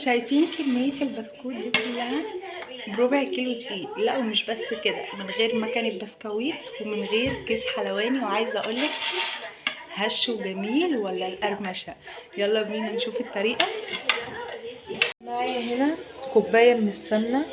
شايفين كمية البسكوت دي كلها بربع كيلو دقيق. لا ومش بس كده، من غير مكنة بسكويت ومن غير كيس حلواني. وعايزة اقولك هش وجميل ولا القرمشة. يلا بينا نشوف الطريقة. معايا هنا كوباية من السمنة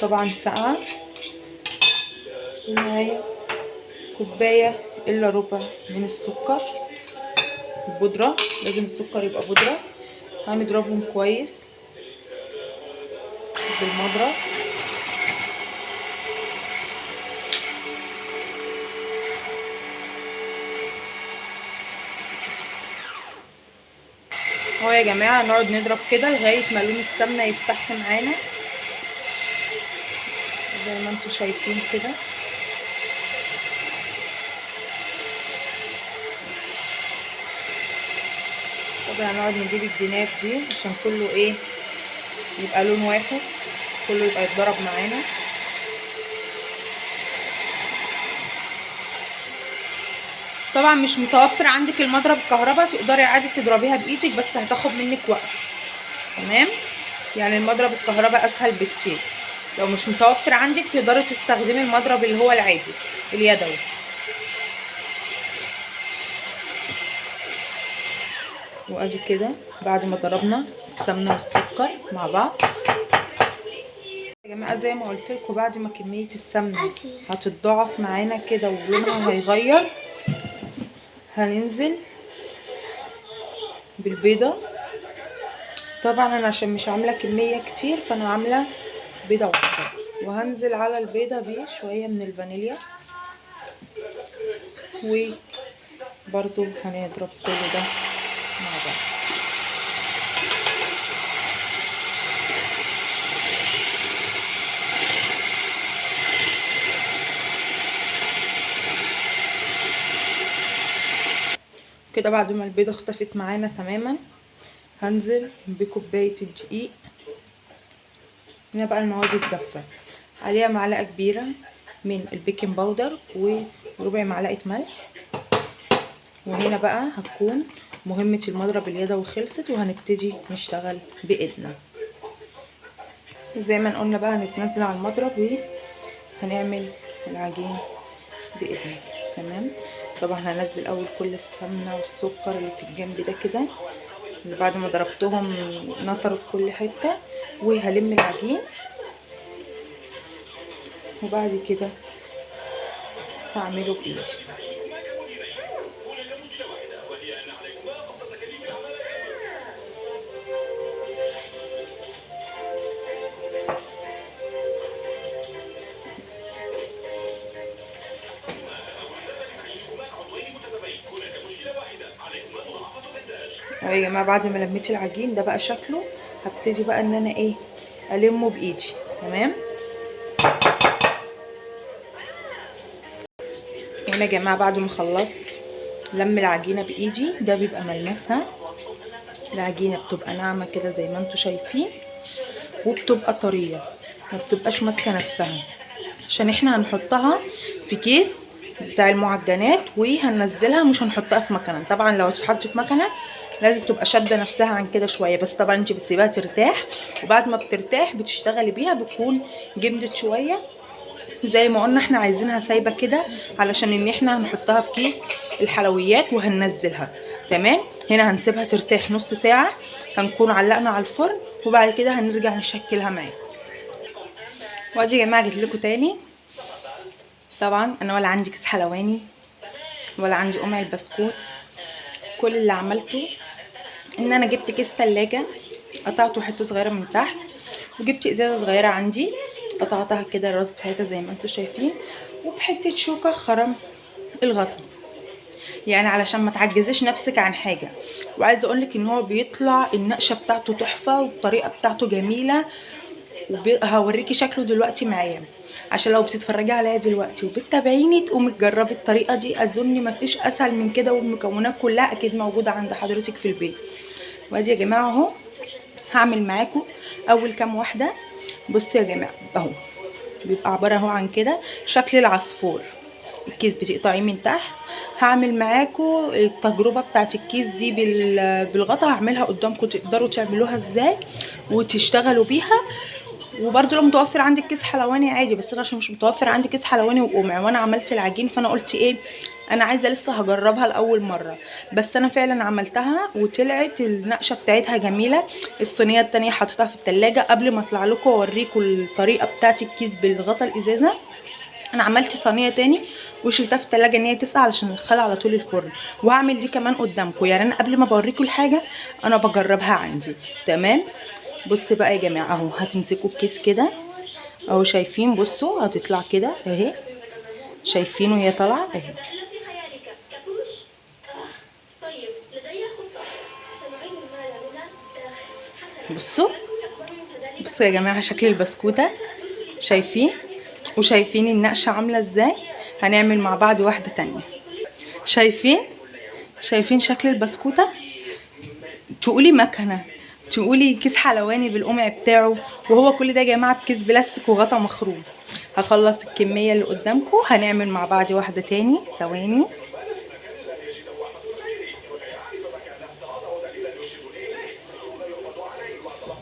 طبعا ساقعة، ومعايا كوباية الا ربع من السكر البودرة، لازم السكر يبقى بودرة. هنضربهم كويس بالمضرب. اهو يا جماعة نقعد نضرب كده لغاية ما لون السمنة يفتح معانا زي ما انتم شايفين كده. طبعا هنقعد نجيب الجناب دي عشان كله ايه يبقى لون واحد، كله يبقى يتضرب معانا. طبعا مش متوفر عندك المضرب الكهرباء تقدري عادي تضربيها بايدك، بس هتاخد منك وقت. تمام، يعني المضرب الكهرباء اسهل بكتير. لو مش متوفر عندك تقدري تستخدمي المضرب اللي هو العادي اليدوي. وادي كده بعد ما ضربنا السمنة والسكر مع بعض يا جماعة، زي ما قلت لكم بعد ما كمية السمنة هتتضاعف معانا كده ولونها هيغير، هننزل بالبيضه. طبعا انا عشان مش عامله كمية كتير فانا عامله بيضة واحدة، وهنزل على البيضة بشوية من الفانيليا، وبرده هنضرب كل ده مع بعض. كده بعد ما البيضة اختفت معانا تماما هنزل بكوباية الدقيق. هنا بقى المواد الجافة، عليها معلقة كبيرة من ال baking powder وربع معلقة ملح. وهنا بقى هتكون مهمة المضرب اليدوي خلصت، وهنبتدي نشتغل بإيدنا. زي ما قلنا بقى هنتنزل على المضرب وهنعمل العجين بإيدنا. تمام، طبعا هنزل اول كل السمنة والسكر اللي في الجنب ده كده، اللي بعد ما ضربتهم نطروا في كل حتة، وهلم العجين. وبعد كده هعمله بايدي. اهو يا جماعة بعد ما لميت العجين ده بقى شكله، هبتدي بقى ان انا ايه المه بايدي. تمام، هنا يا جماعة بعد ما خلصت لم العجينة بايدي، ده بيبقى ملمسها، العجينة بتبقى ناعمة كده زي ما انتم شايفين، وبتبقى طرية ما بتبقاش ماسكه نفسها، عشان احنا هنحطها في كيس بتاع المعجنات وهننزلها، مش هنحطها في مكنه. طبعا لو هتتحط في مكنه لازم تبقى شاده نفسها عن كده شوية، بس طبعا انت بتسيبها ترتاح، وبعد ما بترتاح بتشتغلي بيها، بتكون جمدت شوية. زي ما قلنا احنا عايزينها سايبه كده علشان ان احنا هنحطها في كيس الحلويات وهننزلها. تمام، هنا هنسيبها ترتاح نص ساعة، هنكون علقنا على الفرن، وبعد كده هنرجع نشكلها معاكم. وادي يا جماعة جيت لكم تاني. طبعا انا ولا عندي كيس حلواني ولا عندي قمع البسكوت، كل اللي عملته ان انا جبت كيس تلاجة قطعته حتة صغيرة من تحت، وجبت ازازة صغيرة عندي قطعتها كده الراس بتاعتها زي ما انتم شايفين، وبحته شوكه خرم الغطا، يعني علشان ما تعجزيش نفسك عن حاجة. وعايزه اقولك ان هو بيطلع النقشه بتاعته تحفة، والطريقة بتاعته جميلة، وهوريكي شكله دلوقتي معايا، عشان لو بتتفرجي عليا دلوقتي وبتتابعيني تقومي تجربي الطريقة دي. اظن مفيش اسهل من كده، والمكونات كلها اكيد موجودة عند حضرتك في البيت. وادي يا جماعة اهو هعمل معاكم اول كام واحدة. بصوا يا جماعة اهو بيبقى عبارة اهو عن كده شكل العصفور، الكيس بتقطعيه من تحت. هعمل معاكم التجربة بتاعت الكيس دي بالغطا، هعملها قدامكم تقدروا تعملوها ازاي. وتشتغلوا بيها. وبرده لو متوفر عندك كيس حلواني عادي، بس انا عشان مش متوفر عندي كيس حلواني وقمع وانا عملت العجين، فانا قلت ايه انا عايزه لسه هجربها لاول مرة. بس انا فعلا عملتها وطلعت النقشه بتاعتها جميلة. الصينية التانية حطيتها في التلاجة قبل ما اطلع لكم واوريكم الطريقة بتاعت الكيس بالغطا الازازه. انا عملت صينية تاني وشلتها في التلاجة ان هي تسقع علشان ادخلها على طول الفرن، وهعمل دي كمان قدامكم. يعني انا قبل ما بوريكم الحاجة انا بجربها عندي. تمام. بصوا بقى يا جماعة اهو، هتمسكوا الكيس كده اهو، شايفين؟ بصوا هتطلع كده اهي، شايفين وهي طالعه اهي. بصوا بصوا يا جماعة شكل البسكوته، شايفين؟ وشايفين النقشه عامله ازاي؟ هنعمل مع بعض واحدة تانية. شايفين؟ شايفين شكل البسكوته؟ تقولي مكنه، تقولي كيس حلواني بالقمع بتاعه، وهو كل ده يا جماعة بكيس بلاستيك وغطا مخروم. هخلص الكمية اللي قدامكم، هنعمل مع بعض واحدة تاني. ثواني.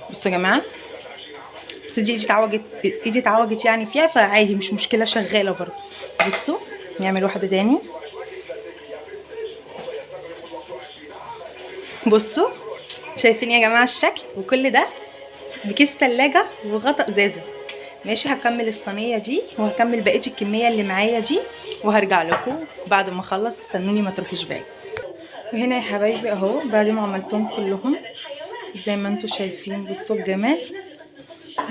بصوا يا جماعة، بس دي ايدي اتعوجت، ايدي اتعوجت يعني فيها، فعادي مش مشكلة، شغالة برضه. بصوا نعمل واحدة تاني. بصوا شايفين يا جماعة الشكل؟ وكل ده بكيس تلاجة وغطا ازازة. ماشي، هكمل الصينية دي وهكمل بقية الكمية اللي معايا دي وهرجع لكم بعد ما اخلص. استنوني ما تروحيش بعيد. وهنا يا حبايبي اهو بعد ما عملتهم كلهم زي ما انتم شايفين، بصوا الجمال.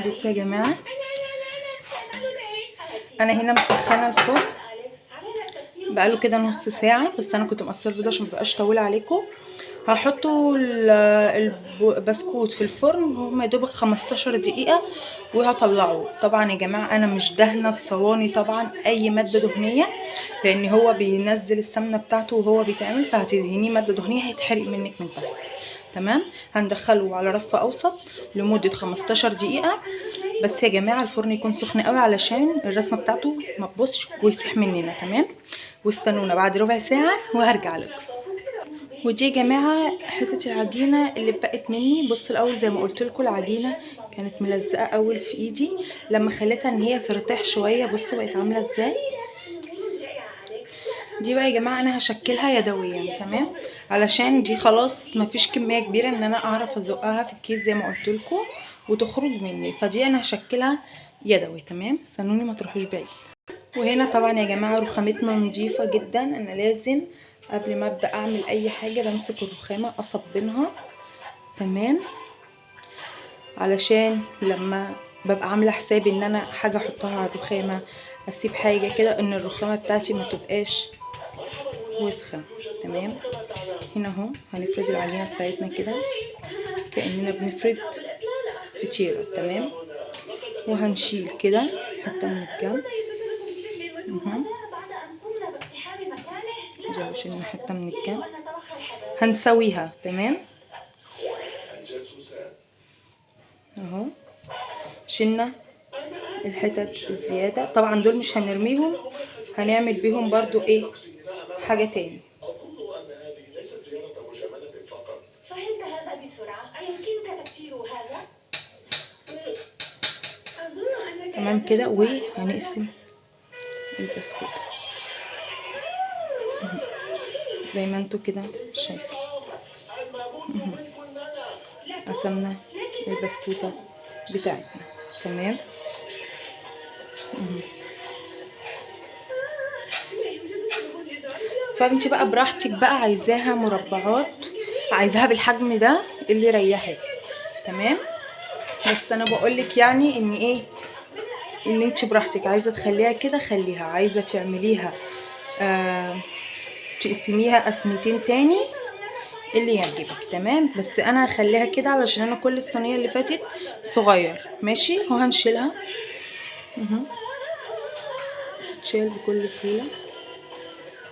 بصوا يا جماعة انا هنا مسخنه الفرن بقاله كده نص ساعة، بس انا كنت مقصرة الفيديو عشان مبقاش طويلة عليكم. هحطوا البسكوت في الفرن هم يا دوبك 15 دقيقة وهطلعه. طبعا يا جماعة انا مش دهنه الصواني طبعا اي مادة دهنية، لان هو بينزل السمنة بتاعته وهو بيتعمل، فهتدهنيه مادة دهنية هيتحرق منك من تحت. تمام. هندخله على رف اوسط لمدة 15 دقيقة بس يا جماعة. الفرن يكون سخن قوي علشان الرسمة بتاعته ما تبصش ويسيح مننا. تمام. واستنونا بعد ربع ساعة وهرجع لكم. ودي يا جماعة حتة العجينة اللي بقت مني. بصوا الاول زي ما قلت لكم العجينة كانت ملزقه اول في ايدي، لما خليتها ان هي ترتاح شوية بصوا بقت عامله ازاي. دي بقى يا جماعة انا هشكلها يدويا. تمام، علشان دي خلاص مفيش كمية كبيرة ان انا اعرف ازقها في الكيس زي ما قلت لكم وتخرج مني، فدي انا هشكلها يدوي. تمام، استنوني ما تروحوش بعيد. وهنا طبعا يا جماعة رخامتنا نظيفة جدا. انا لازم قبل ما ابدا اعمل اي حاجة بمسك الرخامه اصبنها. تمام، علشان لما ببقى عامله حسابي ان انا حاجة احطها على الرخامه، اسيب حاجة كده ان الرخامه بتاعتي ما تبقاش وسخة. تمام، هنا اهو هنفرد العجينة بتاعتنا كده كاننا بنفرد فطيره. تمام، وهنشيل كده حتة من الجنب. اهو شلنا حتة من الجنب، هنسويها. تمام اهو شلنا الحتت الزيادة. طبعا دول مش هنرميهم، هنعمل بيهم برضو ايه حاجة تاني. تمام كده. وهنقسم البسكوت زي ما انتوا كده شايفين. قسمنا البسكوته بتاعتنا. تمام. فانت بقى براحتك بقى، عايزاها مربعات، عايزاها بالحجم ده اللي يريحك. تمام، بس انا بقولك يعني ان ايه، ان انت براحتك، عايزه تخليها كده خليها، عايزه تعمليها تقسميها قسمتين تاني اللي يعجبك. تمام، بس انا هخليها كده علشان انا كل الصينية اللي فاتت صغير. ماشي، وهنشيلها تتشيل بكل سهولة.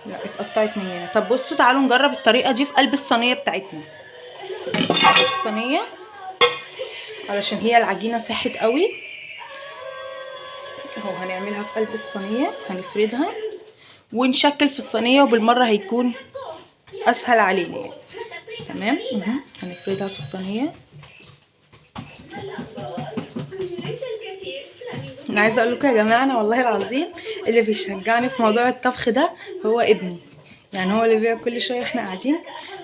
لا اتقطعت مننا. طب بصوا تعالوا نجرب الطريقة دي في قلب الصينية بتاعتنا. الصينية علشان هي العجينة ساحت قوي اهو، هنعملها في قلب الصينية، هنفردها ونشكل في الصينية، وبالمره هيكون اسهل علينا يعني. تمام، هنفردها في الصينية. انا عايزه اقول لكم يا جماعة، انا والله العظيم اللي بيشجعني في موضوع الطبخ ده هو ابني، يعني هو اللي بيقعد كل شوية واحنا قاعدين،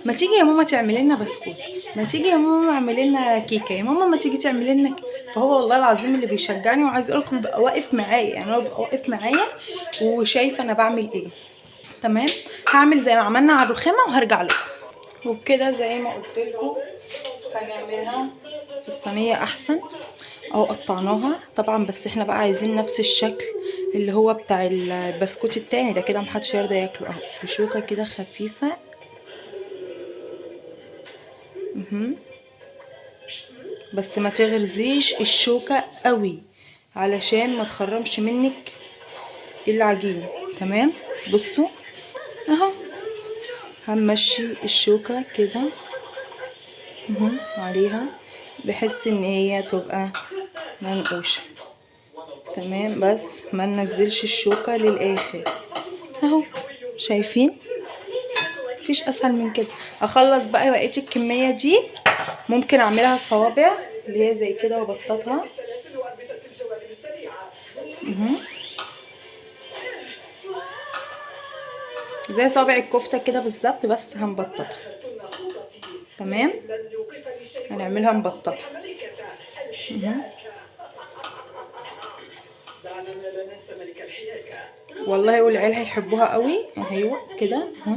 ما تيجي يا ماما تعملي لنا بسكوت، ما تيجي يا ماما اعملي لنا كيكة، يا ماما ما تيجي تعملي لنا فهو والله العظيم اللي بيشجعني. وعايز اقول لكم بيبقى واقف معايا، يعني هو بيبقى واقف معايا وشايف انا بعمل ايه. تمام، هعمل زي ما عملنا على الرخامه وهرجع لكم. وبكده زي ما قلت لكم هنعملها في الصينية احسن، او قطعناها طبعا، بس احنا بقى عايزين نفس الشكل اللي هو بتاع البسكوت التاني ده، كده محدش يرضى ياكله. اهو بشوكة كده خفيفة. بس ما تغرزيش الشوكة قوي علشان ما تخرمش منك العجين. تمام، بصوا اهو هنمشي الشوكة كده عليها بحيث ان هي تبقى منقوشه. تمام، بس ما ننزلش الشوكة للاخر. اهو شايفين، مفيش اسهل من كده. اخلص بقى بقية الكمية دي، ممكن اعملها صوابع اللي هي زي كده وابططها. زي صابع الكفتة كده بالظبط، بس هنبططها. تمام، هنعملها مبططه. والله والعيال هيحبوها قوي. ايوه كده اهو،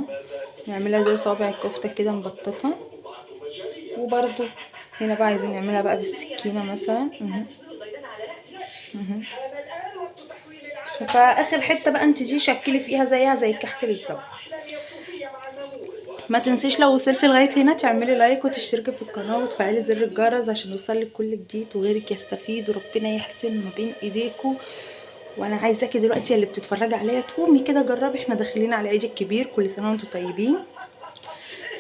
نعملها زي صابع الكفتة كده مبططه. وبرده هنا بقى عايزين نعملها بقى بالسكينة مثلا. فاخر حتة بقى انت دي شكلي فيها زيها زي الكحك بالظبط. ما تنسيش لو وصلتي لغاية هنا تعملي لايك وتشتركي في القناة وتفعلي زر الجرس عشان يوصلك كل جديد وغيرك يستفيد، وربنا يحسن ما بين ايديكم. وانا عايزاكي دلوقتي اللي بتتفرجي عليا تقومي كده جربي، احنا داخلين على العيد الكبير، كل سنة وانتم طيبين،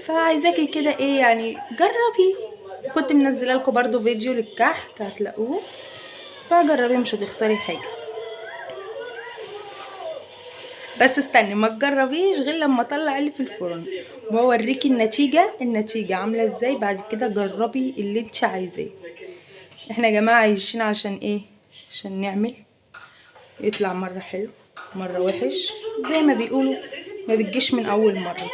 فعايزاكي كده ايه يعني جربي. كنت منزله لكم برده فيديو للكحك هتلاقوه، فجربي مش هتخسري حاجة. بس استني ما تجربيش غير لما اطلع اللي في الفرن واوريكي النتيجة عامله ازاي. بعد كده جربي اللي انت عايزاه. احنا يا جماعة عايشين عشان ايه؟ عشان نعمل يطلع مرة حلو مرة وحش، زي ما بيقولوا ما بتجيش من اول مرة.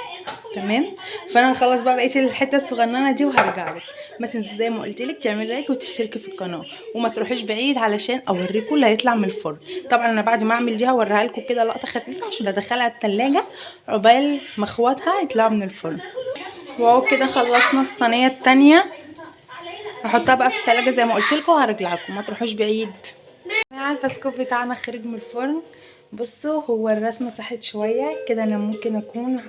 تمام، فانا هخلص بقى بقية الحتة الصغننه دي وهرجع لك. ما تنسي زي ما قلت لك تعملي لايك وتشتركي في القناة وما تروحيش بعيد علشان اوريكم اللي هيطلع من الفرن. طبعا انا بعد ما اعمل دي هوريها لكم كده لقطة خفيفة عشان ادخلها التلاجة عقبال ما اخواتها يطلعوا من الفرن. واهو كده خلصنا الصينية الثانية، هحطها بقى في التلاجة زي ما قلت لكم وهرجع لكم، ما تروحوش بعيد. مع البسكوت بتاعنا خرج من الفرن. بصوا هو الرسمة صحت شوية كده، انا ممكن اكون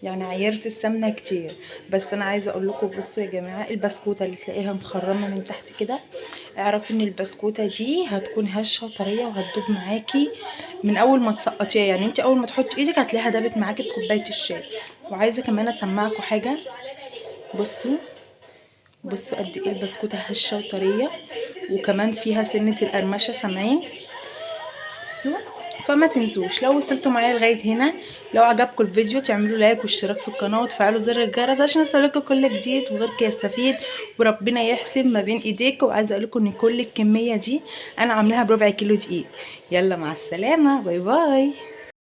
يعني عيرت السمنة كتير، بس انا عايزه اقول لكم بصوا يا جماعة، البسكوته اللي تلاقيها مخرمة من تحت كده اعرفي ان البسكوته دي هتكون هشه وطريه وهتدوب معاكي من اول ما تسقطيها. يعني انت اول ما تحطي ايدك هتلاقيها دابت معاكي بكوبايه الشاي. وعايزه كمان اسمعكم حاجة، بصوا بصوا قد ايه البسكوته هشه وطريه، وكمان فيها سنة القرمشه، سامعين؟ بصوا. فما تنسوش لو وصلتوا معايا لغاية هنا، لو عجبكم الفيديو تعملوا لايك واشتراك في القناة وتفعلوا زر الجرس عشان يوصلكم كل جديد وغيرك يستفيد، وربنا يحسن ما بين ايديكم. وعايزه اقول لكم ان كل الكمية دي انا عاملاها بربع كيلو دقيق. يلا مع السلامة، bye bye.